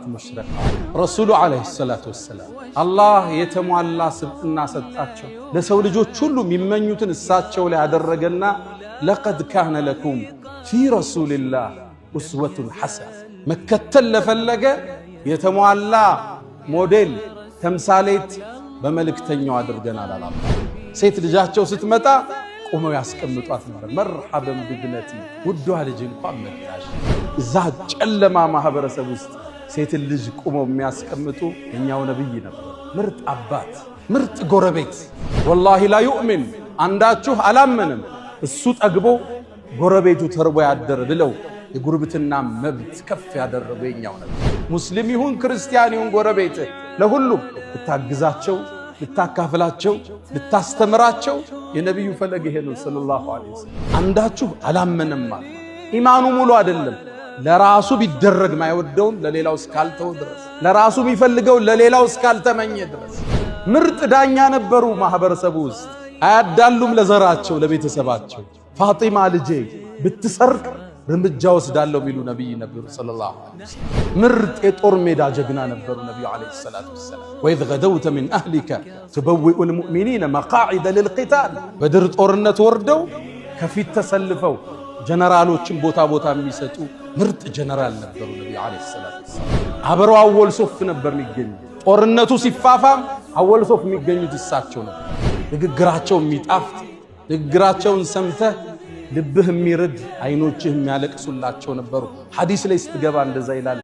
مشرقة። ረሱሉ عليه الصلاة والسلام አላህ የተሟላ ስብዕና ሰጣቸው። ለሰው ልጆች ሁሉ የሚመኙትን እሳቸው ላይ አደረገና لقد كان لكم في رسول الله أسوة حسنة። መከተል ለፈለገ የተሟላ ሞዴል ተምሳሌት በመልእክተኛው አድርገናል። አላ ሴት ልጃቸው ስትመጣ ቆመው ያስቀምጧት ነበር። مرحبا بابنتي፣ ውዷ ልጅ እንኳን መጣሽ። እዛ ጨለማ ማህበረሰብ ውስጥ ሴትን ልጅ ቁመው የሚያስቀምጡ የኛው ነብይ ነበር። ምርጥ አባት፣ ምርጥ ጎረቤት። والله لا يؤمن፣ አንዳችሁ አላመንም እሱ ጠግቦ ጎረቤቱ ተርቦ ያደረ ብለው የጉርብትና መብት ከፍ ያደረጉ የኛው ነብይ። ሙስሊም ይሁን ክርስቲያን ይሁን ጎረቤት ለሁሉም ልታግዛቸው፣ ልታካፍላቸው፣ ልታስተምራቸው የነቢዩ ፈለግ ይሄ ነው صلى الله عليه وسلم። አንዳችሁ አላመነም ማለት ኢማኑ ሙሉ አይደለም። ለራሱ ቢደረግ ማይወደውን ለሌላው እስካልተው ድረስ፣ ለራሱ የሚፈልገውን ለሌላው እስካልተመኘ ድረስ። ምርጥ ዳኛ ነበሩ። ማህበረሰቡ ውስጥ አያዳሉም ለዘራቸው ለቤተሰባቸው። ፋጢማ ልጄ ብትሰርቅ እርምጃ ወስዳለሁ የሚሉ ነቢይ ነበሩ صلى الله عليه وسلم። ምርጥ የጦር ሜዳ ጀግና ነበሩ ነቢዩ عليه الصلاة والسلام። وإذ غدوت من أهلك تبوئ المؤمنين مقاعد للقتال። በድር ጦርነት ወርደው ከፊት ተሰልፈው ጀነራሎችን ቦታ ቦታ የሚሰጡ ምርጥ ጀነራል ነበሩ ነቢዩ عليه الصلاة والسلام። አብረው أول صف ነበር የሚገኙ። ጦርነቱ ሲፋፋም أول صف የሚገኙት እሳቸው ነበር። ንግግራቸው የሚጣፍጥ፣ ንግግራቸውን ሰምተህ ልብህ የሚርድ፣ አይኖችህ የሚያለቅሱላቸው ነበሩ። ሐዲስ ላይ ስትገባ እንደዛ ይላል።